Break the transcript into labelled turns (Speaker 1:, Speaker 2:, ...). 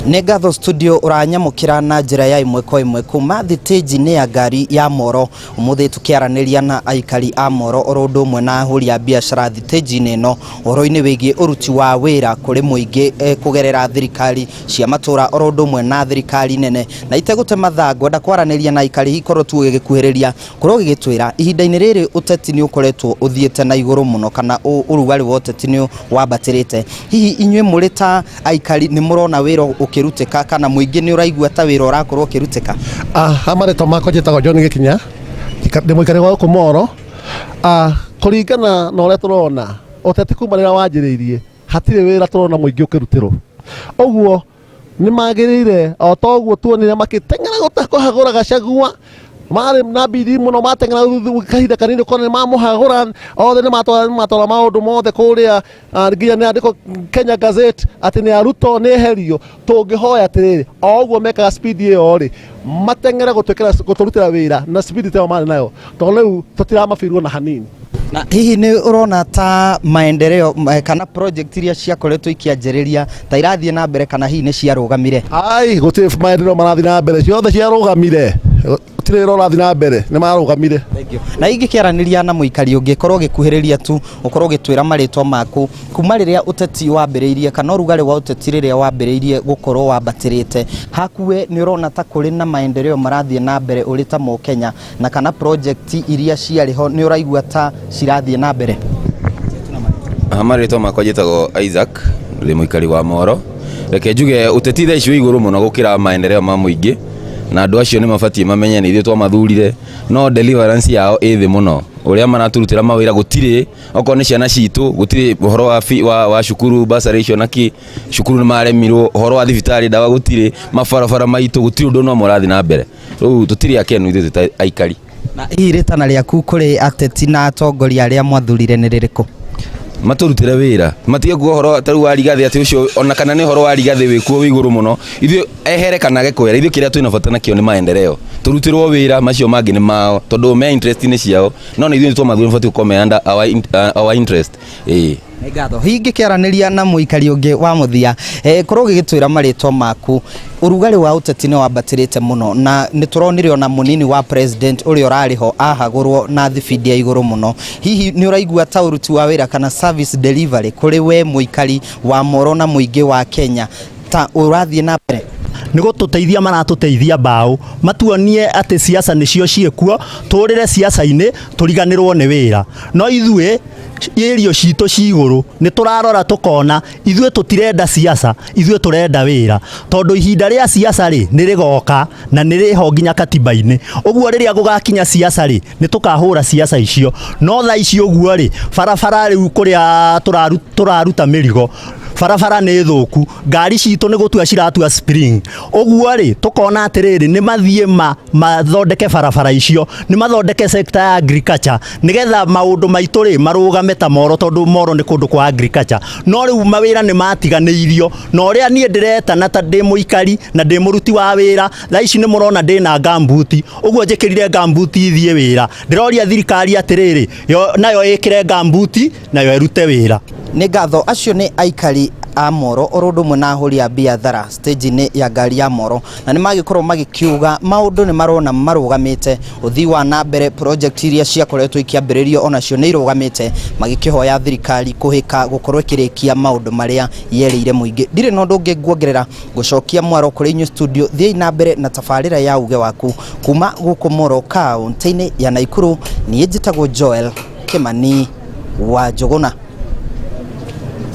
Speaker 1: Nĩ ngatho studio ũranyamũkĩra na njĩra ya ĩmwe kwa ĩmwe kuma thitĩnji-inĩ ya ngari ya Moro. Ũmũthĩ tũkĩaranĩria na aikari a Moro oro ũndũ ũmwe na ahũri a biacara thitĩnji-inĩ ĩno ũhoro-inĩ wĩgiĩ ũruti wa wĩra kũrĩ mũingĩ kũgerera thirikari cia matũra oro ũndũ ũmwe na thirikari nene. Na itegũte mathaa ngwenda kwaranĩria na aikari hihi korwo tu ũgĩgĩkuhĩrĩria korwo ũgĩgĩtwĩra ihinda-inĩ rĩrĩ ũteti nĩ ũkoretwo ũthiĩte na igũrũ mũno kana ũrugarĩ wa ũteti nĩ wambatĩrĩte. Hihi inyuĩ mũrĩ ta aikari nĩ mũrona wĩra ũkĩrutĩka kana mũingĩ nĩ ũraigua ta wĩra ũrakorwo ũkĩrutĩka?
Speaker 2: Ha marĩtwa makwa njĩtagwo John Gĩkinya, ndĩ mũikari wa gũkũ Moro. Kũringana na ũrĩa tũrona ũteti kuma rĩrĩa wanjĩrĩirie hatirĩ wĩra tũrona mũingĩ ũkĩrutĩrwo. Ũguo nĩ magĩrĩire o ta ũguo tuonire makĩteng'era kũhagũra Gachagua, marĩ na bidii mũno mateng'era kahinda kanini ũkona nĩ mamũhagũra othe nĩ matwara nĩ matwara maũndũ mothe kũrĩa nginya nĩ andĩkwo Kenya Gazette atĩ nĩ a Ruto nĩ eherio. Tũngĩhoya atĩrĩrĩ, o ũguo mekaga speed ĩyo rĩ, mateng'ere gũtũrutĩra wĩra na speed ta ĩyo marĩ nayo, tondũ rĩu tũtiramabirwo na hanini.
Speaker 1: Na hihi nĩ ũrona ta maendeleo kana project iria ciakoretwo ikĩanjĩrĩria ta irathiĩ na mbere kana hihi nĩ ciarũgamire?
Speaker 2: Ai, gũtirĩ maendeleo marathiĩ na mbere, ciothe ciarũgamire, gũtirĩ wĩra ũrathiĩ na mbere, nĩ marũgamire.
Speaker 1: Thank you. Na ingĩkĩaranĩria na mũikari ũngĩ korwo ũgĩkuhĩrĩria tu ũkorwo ũgĩtwĩra marĩtwa maku kuma rĩrĩa ũteti wambĩrĩirie kana ũrugarĩ wa ũteti rĩrĩa wambĩrĩirie gũkorwo wambatĩrĩte hakuwe nĩ ũrona ta kũrĩ na maendeleo marathiĩ na mbere ũrĩ ta mũkenya na kana project iria ciarĩ ho nĩ ũraigua ta cirathiĩ na mbere?
Speaker 3: Marĩtwa makwa njĩtagwo Isaac, ndĩ mũikari wa Moro. Reke njuge ũteti thaa ici wĩ igũrũ mũno gũkĩra maendeleo ma mũingĩ, na andũ acio nĩ mabatiĩ mamenye nĩ ithuĩ twamathurire, no deliverance yao ĩ thĩ mũno. Ũrĩa maratũrutĩra mawĩra gũtirĩ, okorwo nĩ ciana citũ gũtirĩ ũhoro wa, wa, wa cukuru bursary icio na kĩ, cukuru nĩ maremirwo, ũhoro wa thibitarĩ ndawa gũtirĩ, mabarabara maitũ gũtirĩ ũndũ ona ũmwe ũrathiĩ na mbere. Rĩu tũtirĩ akenu ithuĩ twĩ ta aikari.
Speaker 1: Na hihi rĩtana rĩaku kũrĩ ateti na atongoria arĩa mwathurire nĩ rĩrĩkũ?
Speaker 3: Matũrutĩre wĩra, matige kuga ũhoro ta rĩu wa Rigathĩ atĩ ũcio ona kana nĩ ũhoro wa Rigathĩ wĩkuo wĩ igũrũ mũno, ithuĩ ehere kana age kwehera, ithuĩ kĩrĩa twĩna bata nakĩo nĩ maendeleo, tũrutĩrwo wĩra macio mangĩ nĩ mao tondũ me interest-inĩ ciao, no nĩ ithuĩ nĩ twamathurire mabatiĩ gũkorwo me under our interest, ĩĩ.
Speaker 1: Nĩ ngatho. Hihi ngĩkĩaranĩria na mũikari ũngĩ wa mũthia, korwo ũgĩgĩtwĩra marĩtwa maku, ũrugarĩ wa ũteti nĩ wambatĩrĩte mũno na nĩ tũronire ona mũnini wa president ũrĩa ũrarĩ ho ahagũrwo na thibindi ya igũrũ mũno. Hihi nĩ ũraigua ta ũruti wa wĩra kana service delivery kũrĩ we mũikari wa Moro na mũingĩ wa Kenya ta ũrathiĩ na mbere?
Speaker 4: Nĩ gũtũteithia maratũteithia mbaũ, matuonie atĩ siasa nĩcio ciĩkuo, tũrĩre siasa-inĩ tũriganĩrwo nĩ wĩra. No ithuĩ irio citũ ci igũrũ nĩ tũrarora tũkona ithuĩ tũtirenda siasa, ithuĩ tũrenda wĩra, tondũ ihinda rĩa siasa rĩ nĩ rĩgoka na nĩ rĩho nginya katiba-inĩ. Ũguo rĩrĩa gũgakinya siasa rĩ nĩ tũkahũra siasa icio. No thaa ici ũguo rĩ, barabara rĩu kũrĩa tũraruta mĩrigo, barabara nĩ thũku, ngari citũ nĩ gũtua ciratua spring. Ũguo rĩ tũkona atĩrĩrĩ, nĩ mathiĩ mathondeke barabara icio, nĩ mathondeke sector ya agriculture, nĩgetha maũndũ maitũ rĩ marũgame ta Moro, tondũ Moro nĩ kũndũ kwa agriculture. No rĩu mawĩra nĩ matiganĩirio, na ũrĩa niĩ ndĩretana ta ndĩ mũikari na ndĩ mũruti wa wĩra, thaa ici nĩ mũrona ndĩna gumboot, ũguo njĩkĩrire gumboot ithiĩ wĩra. Ndĩroria thirikari atĩrĩrĩ, yo nayo ĩkĩre gumboot nayo ĩrute wĩra.
Speaker 1: Nĩ ngatho. Acio nĩ aikari a Moro oro ũndũ ũmwe na ahũri a biathara stage-inĩ ya ngari ya Moro, na nĩ magĩkorwo magĩkiuga maũndũ nĩ marona marũgamĩte, ũthii wa na mbere project iria ciakoretwo ikĩambĩrĩrio onacio nĩ irũgamĩte, magĩkĩhoya thirikari kũhĩka gũkorwo ĩkĩrĩkia maũndũ marĩa yerĩire mũingĩ. Ndirĩ na ũndũ ũngĩ nguongerera, ngũcokia mwaro kũrĩ inyuĩ studio, thiĩi na mbere na tabarĩra ya uge waku kuma gũkũ Moro kaũntĩ-inĩ ya Naikuru. Niĩ njĩtagwo Joel Kĩmani wa Njũgũna.